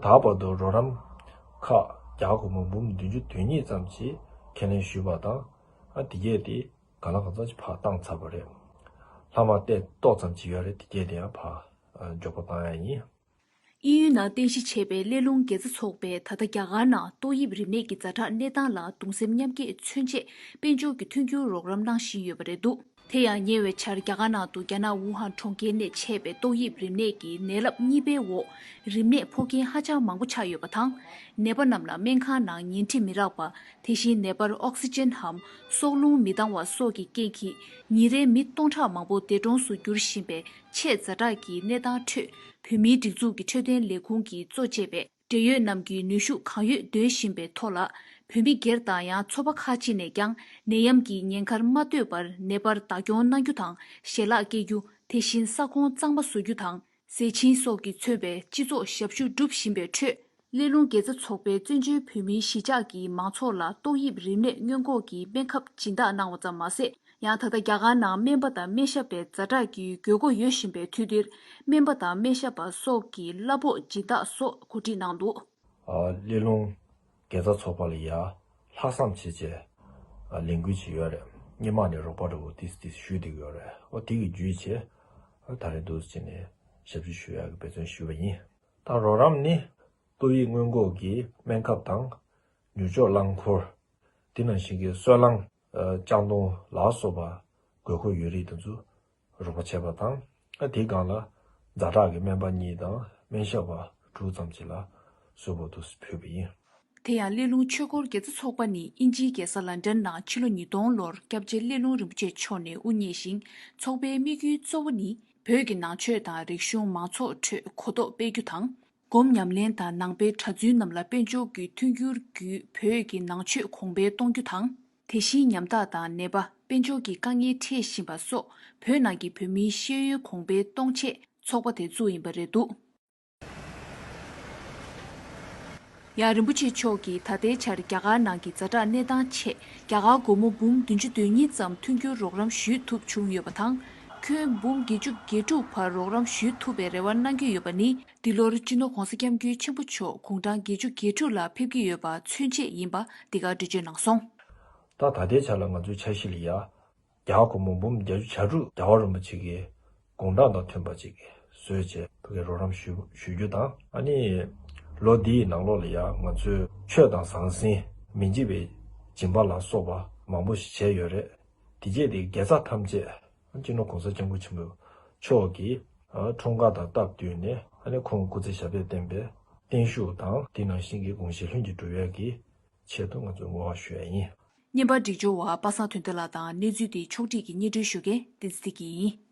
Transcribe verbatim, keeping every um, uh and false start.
ད་བར་དུ་རོགས་རམ་ཁག་རྒྱ་གར་སྒོར་མོ་འབུམ་བདུན་ཅུ་དོན་གཉིས་ཙམ་ཞིག་ཁས་ལེན་ཞུས་པ་དང་། ཨ་དེ་གས་དེ་གང་ལ་གང་འཚམ་ཞིག་ཕར་བཏང་ཚར་བ་རེད། ལྷག་མ་ལྟ་རྟོག་ཙམ་ཞིག་ཡོད་རེད། དེ་གས་དེ་ཡང་ཕར་ཨ་མགྱོགས་པོ་བཏང་ཡ་ཡིན། དབྱིན་ཡུལ་ནང་རྟེན་གཞི་བྱས་པའི་སླེ་ལུང་དགེ་རྩ་ཚོགས་པས་ད་ལྟ་རྒྱ་གར་ནང་ཏོག་དབྱིབས་རིམས་ནད་ཀྱི་ཛ་དྲག་གནས་སྟངས་ལ་གདུང་སེམས་མཉམ་སྐྱེད་མཚོན་ཆེད་དཔལ་འབྱོར་གྱི་མཐུན་འགྱུར་རོགས་རམ་གནང་བཞིན་ཡོད་པ་རེད་འདུག་དེ་ཡང་ཉེ་བའི་ཆར་རྒྱ་གར་ནང་དུ་རྒྱ་ནག་ཝུ་ཧན་གྲོང་ཁྱེར་ནས་མཆེད་པའི་ཏོག་དབྱིབས་རིམས་ནད་ཀྱི་ནད་རླབས་གཉིས་པའི་འོག་རིམས་ནད་ཕོག་མཁན་ཧ་ཅང་མང་པོ་ཆགས་ཡོད་པ་དང་། ནད་པ་རྣམས་ལ་སྨན་ཁང་ནང་ཉལ་ཁྲི་མི་རག་པ། དེ་བཞིན་ནད་པར་ཨོག་སི་ཅན་འམ་སྲོག་རླུང་མི་འདང་བ་སོགས་ཀྱི་རྐྱེན་གྱིས་ཉིན་རེའི་མི་སྟོང་ཕྲག་མང་པོ་འདས་གྲོངས་སུ་འགྱུར་བཞིན་པའི་ཆེས་ཛ་དྲག་གི་གནས་སྟངས་ཁྲོད། བོད་མིའི་སྒྲིག་འཛུགས་ཀྱི་འཕྲོད་བསྟེན་ལས་ཁུངས་ཀྱིས་གཙོ་བྱས་པའི་འབྲེལ་ཡོད་རྣམས་ཀྱིས་ནུས་ཤུགས་གང་ཡོད་འདོན་བཞིན་པའི་ཐོག་ལ། བོད་མི་སྒེར་དང་ཡང་ཚོགས་པ་ཁག་ཅིག་ནས་ཀྱང་ནད་ཡམས་ཀྱི་ཉེན་ཁར་མ་ལྟོས་པར་ནད་པར་བདག་སྐྱོང་གནང་རྒྱུ་དང་ཞལ་ལག་སྐྱེལ་རྒྱུ། དེ་བཞིན་ས་ཁོངས་གཙང་མ་བཟོ་རྒྱུ་དང་། ཟས་བྱིན་སོགས་ཀྱིས་མཚོན་པའི་སྤྱི་ཚོགས་ཞབས་ཞུ་སྒྲུབ་བཞིན་པའི་ཁྲོད། སླེ་ལུང་དགེ་རྩ་ཚོགས་པའི་བཙན་བྱོལ་བོད་མིའི་གཞིས་ཆགས་ཀྱི་མང་ཚོགས་ལ་ཏོག་དབྱིབས་རིམས་ནད་སྔོན་འགོག་གི་སྨན་ཁབ་སྦྱིན་བདག་གནང་བ་ཙམ་མ་ཟད། ཡང་ད་ལྟ་རྒྱ་གར་ནང་སྨན་པ་དང་སྨན་ཞབས་པའི་ཛ་དྲག་གི་དགོས་མཁོ་ཡོད་བཞིན་པའི་དུས་འདིར། སྨན་པ་དང་སྨན་ཞབས་པ་སོགས་ཀྱི་གླ་ཕོགས་སྦྱིན་བདག་སོགས་གོ་སྒྲིག་གནང་འདུག་ཨ། སླེ་ལུང་དགེ་རྩ་ཚོགས་པ་ལ་ཡ་ལྷག་བསམ་བྱས་བྱས་ཨ་ལས་འགུལ་ཅིག་ཡོད་རེད། སྔོན་མ་ནས་རོགས་པ་འདྲ་བོ་ཏིས་ཏིས་ཞུས་བསྡད་ཀྱི་ཡོད་རེད། ཨོ་དེ་གི་བརྒྱུད་བྱས་ཨ་ད་རེས་འདུག་སེ་བྱས་ནས་ཞབས་ཕྱི་ཞུ་ཡག་གི་འབད་བརྩོན་ཞུས་པ་ཡིན། ད་རོགས་རམ་ནི་ཏོག་དབྱིབས་སྔོན་འགོག་གི་སྨན་ཁབ་དང་། མྱུར་སྐྱོབ་རླངས་འཁོར། དེ་ནང་བཞིན་གྱི་སོལ་རླངས་ཨ་ལྕགས་མདོང་ལ་སོགས་པ་དགོས་མཁོ་ཡོད་རིགས་དེ་ཚོ་རོགས་པ་བྱས་པ་དང་། ཨ་དེའི་སྒང་ལ་ཛ་དྲག་གི་སྨན་པ་གཉིས་དང་སྨན་ཞབས་པ་དྲུག་ཙམ་ཞིག་ལ་གསོལ་ཕོགས་དུ་ཕུལ་བ་ཡིན། དེ་ཡང་སླེ་ལུང་ཆོས་འཁོར་དགེ་རྩ་ཚོགས་པ་ནི་དབྱིན་ཇིའི་རྒྱལ་ས་ལན་ཀྲན་ནང་ཕྱི་ལོ་ཉིས་སྟོང་ལོར་སྐྱབས་རྗེ་སླེ་ལུང་རིན་པོ་ཆེ་མཆོག་ནས་དབུ་བརྙེས་ཤིང་། ཚོགས་པའི་དམིགས་ཡུལ་གཙོ་བོ་ནི་བོད་ཀྱི་ནང་ཆོས་དང་རིག་གཞུང་མང་ཚོགས་ཁྲོད་གོ་རྟོགས་སྤེལ་རྒྱུ་དང་། སྒོམ་ཉམས་ལེན་དང་ནང་པའི་གྲྭ་བཙུན་རྣམས་ལ་དཔལ་འབྱོར་གྱི་མཐུན་འགྱུར་བརྒྱུད་བོད་ཀྱི་ནང་ཆོས་གོང་འཕེལ་གཏོང་རྒྱུ་དང་། དེ་བཞིན་ཉམ་ཐག་དང་ནད་པ། དཔལ་འབྱོར་གྱི་དཀའ་ངལ་འཕྲད་བཞིན་པ་སོགས་བོད་ནང་གི་བོད་མིའི་ཤེས་ཡོན་གོང་འཕེལ་གཏོང་ཆེད་ཚོགས་པ་དེ་བཙུགས་ཡིན་པ་རེད་འདུག་ཡང་རིན་པོ་ཆེ་མཆོག་གིས་ད་ལྟའི་ཆར་རྒྱ་གར་ནང་གི་ཛ་དྲག་གནས་སྟངས་ཆེད་རྒྱ་གར་སྒོར་མོ་འབུམ་བདུན་ཅུ་དོན་གཉིས་ཙམ་མཐུན་འགྱུར་རོགས་རམ་ཞུས་ཐུབ་བྱུང་ཡོད་པ་དང་། ཁྱོན་འབུམ་བརྒྱད་ཅུ་གྱ་དྲུག་བར་རོགས་རམ་ཞུས་ཐུབ་པའི་རེ་བ་གནང་གི་ཡོད་པ་ནི། འདི་ལོར་སྤྱི་ནོར་༧གོང་ས་༧སྐྱབས་མགོན་ཆེན་པོ་མཆོག་དགུང་གྲངས་བརྒྱད་ཅུ་གྱ་དྲུག་ལ་ཕེབས་ཀྱི་ཡོད་པ་མཚོན་ཆེད་ཡིན་པ་འདི་གར་འགྲེལ་བརྗོད་གནང་སོང་། ད་ད་ལྟའི་ཆ་ལ་ང་ཚོའི་འཆར་གཞི་ལ་ཡ། རྒྱ་གར་སྒོར་མོ་འབུམ་བརྒྱད་ཅུ་གྱ་དྲུག་རྒྱལ་བ་རིན་པོ་ཆེ་གི་དགུང་གྲངས་དང་མཐུན་པ་ཅིག་བཟོས་བྱས་བོད་ཀྱི་རོགས་རམ་ཞུ་ཞུ་རྒྱུ་དང་། ཨ་ནི་ལོ་འདིའི་ནང་ལོགས་ལ་ཡང་ང་ཚོས་ཆོས་དང་ཟང་ཟིང་མི་འཇིགས་པའི་སྦྱིན་པ་ལ་སོགས་པ་མང་པོ་ཞིག་བྱས་ཡོད་རེད། དེ་རྗེས་དེ་དགེ་རྩ་ཐམས་ཅད་སྤྱི་ནོར་༧གོང་ས་༧སྐྱབས་མགོན་ཆེན་པོ་མཆོག་གི་འཁྲུངས་སྐར་དང་སྟབས་བསྟུན་ནས། ཨ་ནི་ཁོང་སྐུ་ཚེ་ཞབས་པད་བརྟན་པའི་བརྟན་བཞུགས་དང་། དེ་ནང་བཞིན་གྱི་དགོངས་བཞེད་ལྷུན་གྱིས་གྲུབ་ཡག་གི་ཆེད་དུ་ང་ཚོས་བསྔོ་བ་ཞུ་ཡ་ཡིན། བརྙན་པར་སྒྲིག་སྦྱོར་བ་པ་སངས་དོན་ལྡན་ལགས་དང་། གནས་ཚུལ་དེ་ཕྱོགས་སྒྲིག་གིས་སྙན་སྒྲོན་ཞུ་མཁན་བསྟན་འཛིན་བདེ་སྐྱིད་ཡིན།